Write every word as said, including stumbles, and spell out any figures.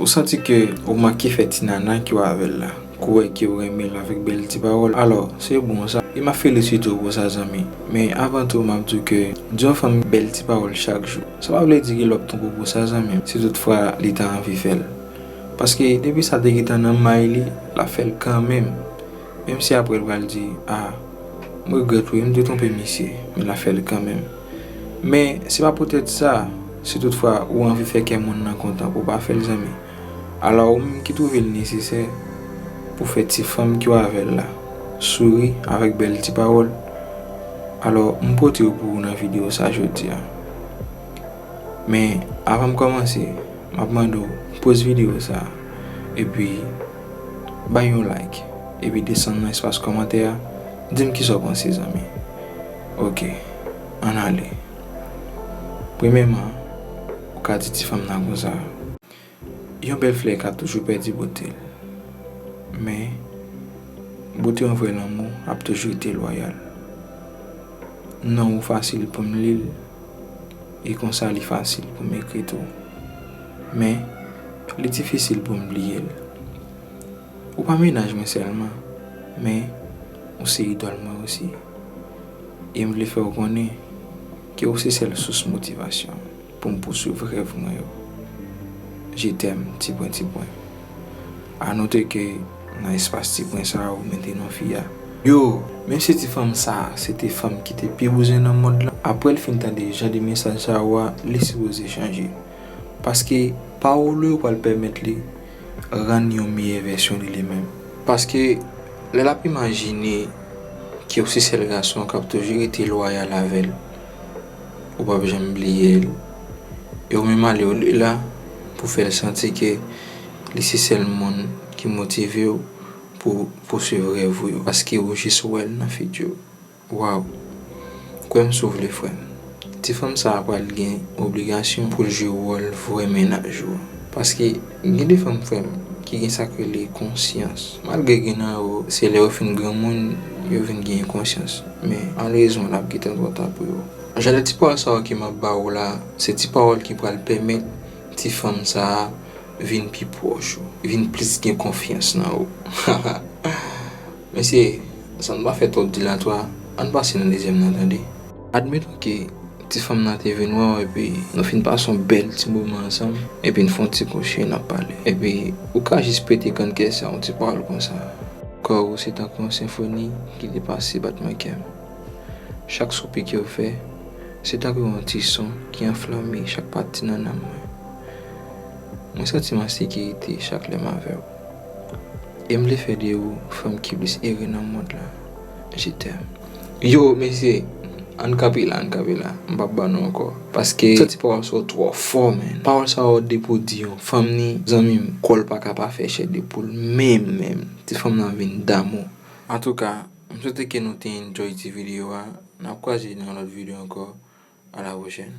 Ou santi ke ou manke fè ti nana ke w avè l la. Ke w wè ke w renmen l avèk bèl ti pawòl. Alò, se bon sa. E m ap felisite w pou sa, zanmi. Men avan tou, m ap di w ke di yon fanm bèl ti pawòl chak jou, sa pa vle di ke l ap twonpe w pou sa, zanmi m, si toutfwa li ta anvi fè l. Paske depi sa te gentan nan may li, l ap fè l kanmenm. Menm si apre l pral di, "A, m regrèt wi, m te twonpe misye," men l ap fè l kanmenm. Men, se pa poutèt sa, si toutfwa ou anvi fè kè moun nan kontan, pou w pa fè l, zanmi. Alò, ou menm ki twouve l nesesè pou fè ti fanm ke w avè l la souri avèk bèl ti pawòl, alò, m pote yo pou ou nan videyo sa jodi a. Men, avan m kòmanse, m ap mande w poze videyo sa, epi bay yon like, epi desann nan espas kòmantè a, di m kisa w panse, zanmi. Oke, ann ale. Premyèman, ou ka di ti fanm nan konsa, yon bèl flè ka toujou pèdi bote l. Men, bote yon vrè lanmou ap toujou rete lwayal. Non w fasil pou m li l, e konsa li fasil pou m ekri tou. Men, li difisil pou m bliye l. Ou pa mennaj mwen sèlman, men ou se idòl mwen osi. E m vle fè w konnen ke ou se sèl sous motivasyon pou m pouswiv rèv mwen yo. Je t'aime, ti pwen, ti pwen. A note ke nan espas ti pwen sa a, ou mete non fi a. Yo, men se ti fanm sa a, se te fanm ki te pi bouzen nan mond lan. Apre l fin tande jan de mesaj sa yo a, li sipoze chanje. Paske pawòl ou yo pral pèmèt li rann yon meyè vèsyon de li menm. Paske lè l ap imajine ke w se sèl gason k ap toujou rete lwayal avè l, ou p ap janm bliye l. E w menm ale odela pou fè l santi ke li se sèl moun ki motive w pou pouswiv rèv ou yo, paske ou jis wè l nan figi w. Waw! Kwè m si w vle, frè m. Ti fanm sa a pral gen obligasyon pou l jwe wòl vrè mennaj ou an. Paske gen de fanm, frè m, ki gen sa k rele konsyans. Malgre gen nan yo, se lè yo fin granmoun, yo vin gen konsyans. Men, malrezman, l ap gentan twò ta pou yo. Jan de ti pawòl sa yo ke m ap ba w la, se ti pawòl ki pral pèmèt ti fanm sa a vin pi pwòch ou, vin plis gen konfyans nan ou. Mesye, san n pa fè twòp dilatwa, ann pase nan dezyèm nan, tande. Admeton ke ti fanm nan te vin wè w epi nou fin pase yon bèl ti moman ansanm, epi n fè yon ti kouche, n ap pale. Epi ou ka jis pete kannkè sa yon ti pawòl konsa. Kò w se tankou yon senfoni ki depase batman kè m. Chak soupi ke w fè, se tankou yon ti son ki anflame chak pati nan nanm mwen. Mwen santi m an sekirite chak lè m avè w. E m vle fè de ou fanm ki plis ere nan mond lan. Je t'aime. Yo, mesye, ann kanpe la, ann kanpe la. M p ap ba nou ankò. Paske m santi pawòl sa yo twò fò, man. Pawòl sa yo depi w di yon fanm ni, zanmi m, kò l pa ka pa fè chè de poul, menm, menm. Ti fanm nan vin damou. Antouka, m swete ke nou te enjoy ti videyo a. N ap kwaze nan yon lòt videyo ankò. A la pwochèn.